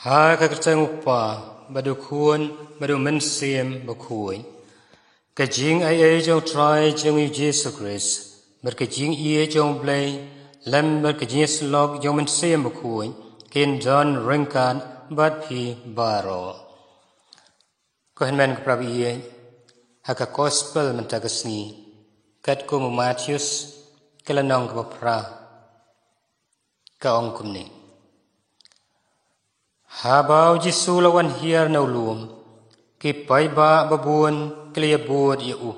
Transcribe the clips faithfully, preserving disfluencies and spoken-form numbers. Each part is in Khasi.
Ha ka kyrteng u Kpa, bad u Khun, bad u Mynsiem Bakhuid. Ka jingaiei jong u Trai jong ngi u Jisu Khrist, bad ka jingïeit jong u Blei, lem bad ka jingïasyllok jong u Mynsiem Bakhuid, kin don ryngkat bad phi baroh. Ko hynmen ko para ba ïeit, ha ka gospel mynta ka sngi, katkum u Mathaios, ka lynnong kaba phra, ka ong kumne. Haba u Jisu u la wan hiar na u lum, ki paidbah babun ki la ïabud ïa u.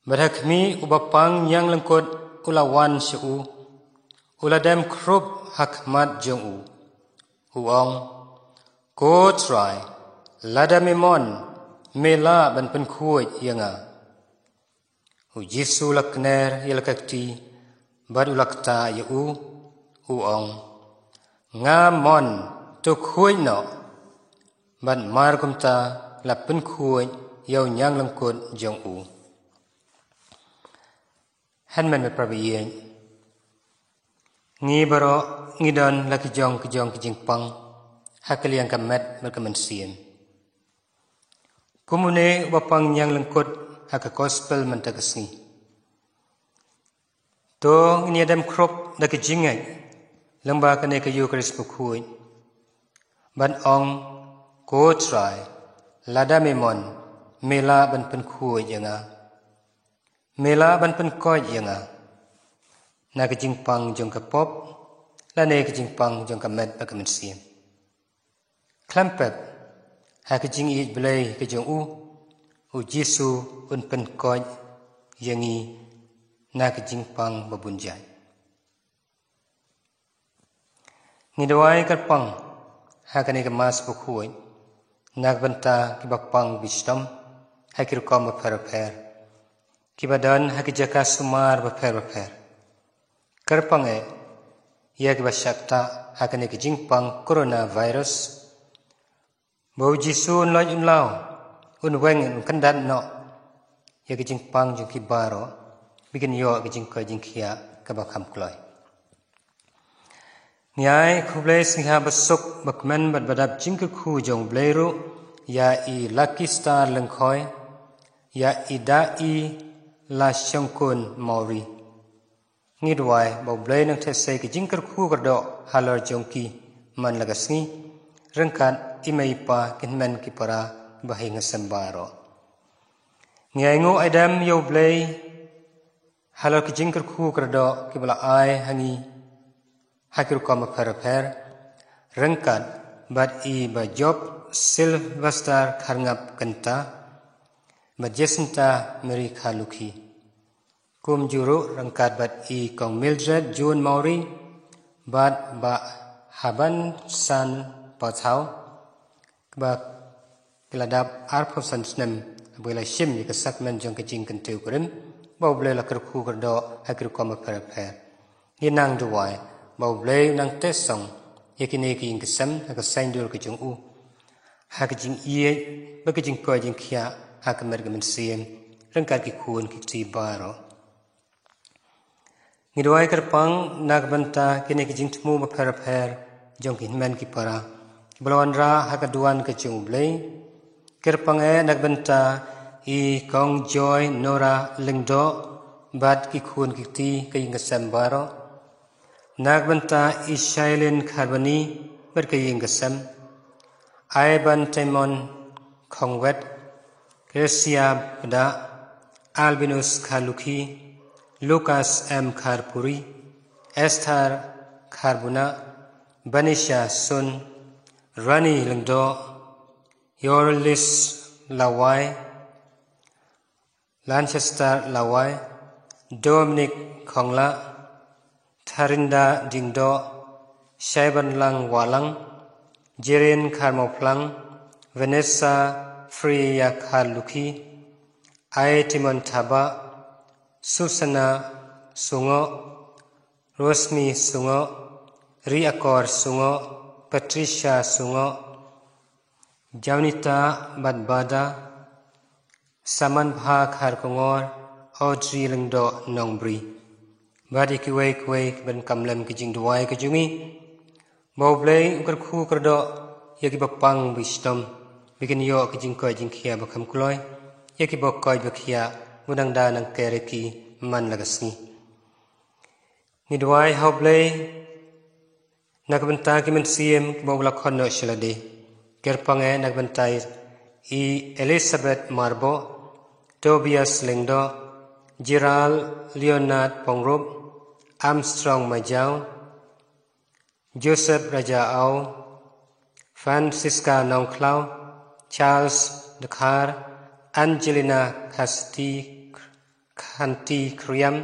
Bad ha khmih, uba pang ñianglyngkut u la wan sha u, u la dem khrup ha khmat jong u, u ong, Ko Trai, lada me mon, me lah ban pynkhuid ïa nga. U Jisu u la kner ïa la ka kti, bad u la ktah ïa u, u ong, Nga mon, to khuid noh. Bad mar kumta la pynkhuid ïa u ñianglyngkut jong u. Hynmen bad para ba ïeit, ngi baroh ngi don la ki jong ki jong ki jingpang ha ka liang ka met bad ka mynsiem. Kum une uba pang ñianglyngkut ha ka gospel mynta ka sngi, to ngin ïa dem khrup da ka jingngeit lyngba kane ka Ïukharist bakhuid, ban ong, Ko Trai, lada me mon, me lah ban pynkhuid ïa nga. Me lah ban pynkoit ïa nga na ka jingpang jong ka pop, lane ka jingpang jong ka met bad ka mynsiem. Khlem pep, ha ka jingïeit Blei ka jong u, u Jisu un pynkoit ïa ngi na ka jingpang babun jait. Ngi duwai kyrpang ha kane ka Mass bakhuid na ka bynta kiba pang ba shitom ha ki rukom bapher bapher, kiba don ha ki jaka sumar bapher bapher. Kyrpang eh ïa kiba shah ktah ha kane ka jingpang coronavirus, ba u Jisu un lait un law, un weng, un kyndat noh ïa ka jingpang jong ki baroh, ba kin ïoh ka jingkoit jingkhiah kaba kham kloi. Ngi ai khublei sngewbha basuk bakmen bad badap jingkyrkhu jong u Blei ruh ïa i Lucky Star Lyngkhoi, ïa i Da i Lashongkun Mawrie. Ngi duwai ba u Blei un nang theh sei ka jingkyrkhu kyrdoh halor jong ki man la ka sngi, ryngkat i mei i pa, ki hynmen ki para, ba ha ïing ha sem baroh. Ngi ainguh aidem ïa u Blei halor ka jingkyrkhu kyrdoh kiba la ai ha ngi ha ki rukom bapher bapher, ryngkat bad i Bah Job Sylvester Kharngap Kynta, Bah Jacinta Mary Kharlukhi. Kumjuh ruh ryngkat bad i Kong Mildred June Mawrie, bad Bah Haban San Pathaw, ba ki la dap arphew san snem ba ki la shim ïa ka sakramen jong ka jingkyntiew kurim, ba u Blei un la kyrkhu kyrdoh ha ki rukom bapher bapher. Ngi nang duwai ba u Blei un nang theh song ïa kine ki ïing ki sem ha ka saiñdur ka jong u, ha ka jingïeit bad ka jingkoit jingkhiah ha ka met ka mynsiem, ryngkat ki khun ki kti baroh. Ngi duwai kyrpang na ka bynta kine ki jingthmu bapher bapher jong ki hynmen ki para kiba la wanrah ha ka duwan ka jong u Blei. Kyrpang eh na ka bynta i Kong Joy Nora Lyngdoh bad ki khun ki kti, ka ïing ka sem baroh. Na ka bynta i Shailin Kharbani bad ka ïing ka sem. Ivan Timon Khongwet, Gracia Bda, Albinus Kharlukhi, Lucas M Kharpuri, Esther Kharbuna, Banisha Sun, Rani Lyngdoh, Yorlis Lawai, Lanchester Lawai, Dominic Khongla, Tharinda Dingdoh, Shaibanlang Walang, Jirin Kharmawphlang, Vanessa Freya Kharlukhi, Ai Timon Thaba, Susana Sungoh, Rosmi Sungoh, Riakor Sungoh, Patricia Sungoh, Jaunita Badbada, Saman Bha Kharkongor, Audrey Lyngdoh Nongbri. Bad ïa kiwei kiwei kiban kam lem ka jingduwai ka jong ngi. Ba U Blei u kyrkhu kyrdoh ïa kiba pang ba shitom, ba kin ïoh ki jingkoit jingkhiah ba kham kloi, ïa kiba koit ba khiah u nang da nang ker ïa ki man la ka sngi. Ngi duwai ha U Blei na ka bynta ki mynsiem kiba u la khot noh sha lade. Kyrpang eh na ka bynta i Elizabeth Marboh, Tobias Lyngdoh, Gerald Leonard Pongrup, Armstrong Majaw, Joseph Raja Aw, Francisca Nongkhlaw, Charles Dkhar, Angelina Khasti, Khanti Khriam,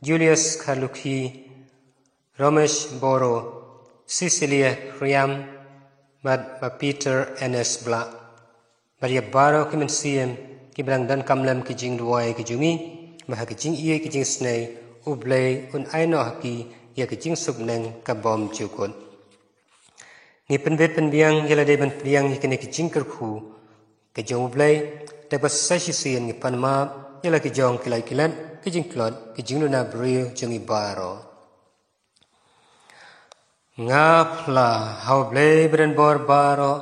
Julius Kharlukhi, Romesh Boro, Cecilia Khriam, bad ba Peter N S Blah. Bad ïa baroh ki mynsiem kiba dang donkam lem ki jingduwai ki jong ngi, ba ha ki jingïeit ki jingisnei U Blei un ai noh ha ki ïa ki jingsuk neng ka bym jukut. Ngi pynbit pynbiang ïa lade ban pdiang ïa kine ki jingkyrkhu ka jong U Blei, te ba sa shisien ngi pan map ïa la ki jong ki lait ki let, ki jingtlot, ki jingduna briew jong ngi baroh. Nga phla ha U Blei ba donbor baroh,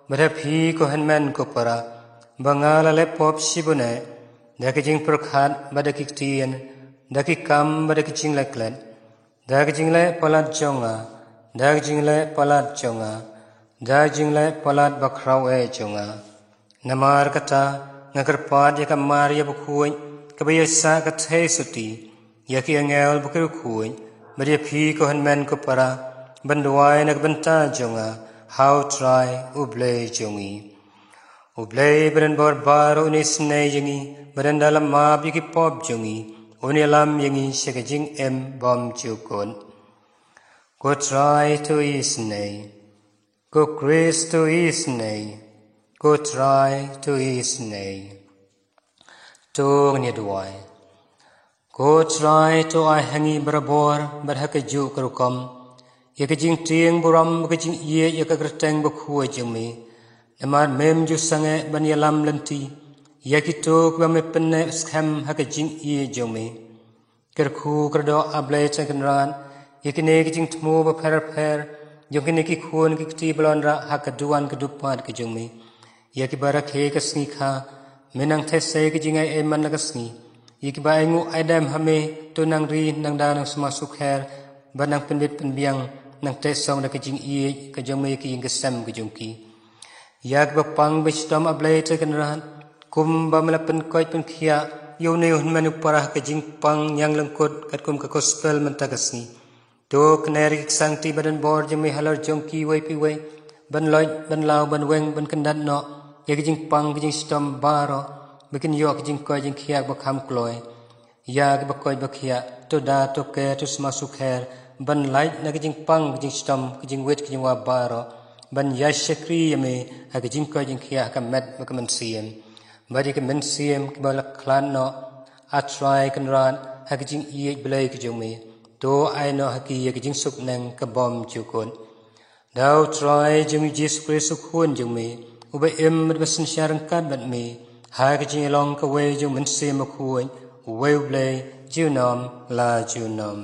bad ha phi ko hynmen ko para, ba nga la leh pop shibun eh, da ki jingpyrkhat bad da ki ktien, da ki kam bad da ki jingleh klet, da ki jingleh palat jong nga, da ki jingleh palat jong nga, da ki jingleh palat bakhraw eh jong nga. Namar kata, nga kyrpad ïa ka Maria bakhuid, kaba ïaishah ka thei sotti, ïa ki angel ba ki riewkhuid, bad ïa phi ko hynmen ko para, ban duwai na ka bynta jong nga ha U Trai U Blei jong ngi. U Blei ba donbor baroh un isynei ïa ngi, bad ynda la map ïa ki pop jong ngi, un ïalam ïa ngi sha ka jingim bym jukut. Ko Trai to isynei. Ko Khrist to isynei. Ko Trai to isynei. To ngin ïa duwai. Ko Trai to ai ha ngi barabor bad ha kajuh ka rukom ïa ka jingtieng burom bad ka jingïeit ïa ka kyrteng bakhuid jong me. Namar mem ju sangeh ban ïalam lynti ïa kito kiba me pynneh skhem ha ka jingïeit jong me. Kyrkhu kyrdoh A Blei Trai Kynrad ïa kine ki jingthmu bapher bapher jong kine ki khun ki kti ba la wanrah ha ka duwan ka dupad ka jong me. Ïa kiba rakhe ka sngi kha, me nang theh sei ka jingai ei man la ka sngi. Ïa kiba ainguh aidem ha me, to nang ri, nang da, nang sma sukher, bad nang pynbit pynbiang, nang theh song da ka jingïeit ka jong me ïa ki ïing ki sem ka jong ki. Ïa kiba pang ba shitom A Blei Trai Kynrad, kumba me la pynkoit pynkhiah ïa une u hynmen u para ha ka jingpang ñianglyngkut katkum ka gospel mynta ka sngi. To kner ïa ki ksangti ba donbor jong me halor jong kiwei pa iwei, ban loit, ban law, ban weng, ban kyndat noh ïa ki jingpang ki jingshitom baroh, ba kin ïoh ki jingkoit jingkhiah ba kham kloi. Ïa kiba koit ba khiah, to da, to ker, to sma sukher, ban lait na ki jingpang ki jingshitom, ki jingwit ki jingwa baroh, ban ïa shakri ïa me ha ki jingkoit jingkhiah ha ka met bad ka mynsiem. Bad ïa ki mynsiem kiba la khlad noh, A Trai Kynrad, ha ki jingïeit Blei ki jong me, to ai noh ha ki ïa ki jingsuk neng ka bym jukut. Da U Trai jong ngi Jisu Khrist u Khun jong me, uba im bad ba synshar ryngkat bad me ha ka jingïalong kawei jong U Mynsiem Bakhuid, uwei U Blei, junom la junom.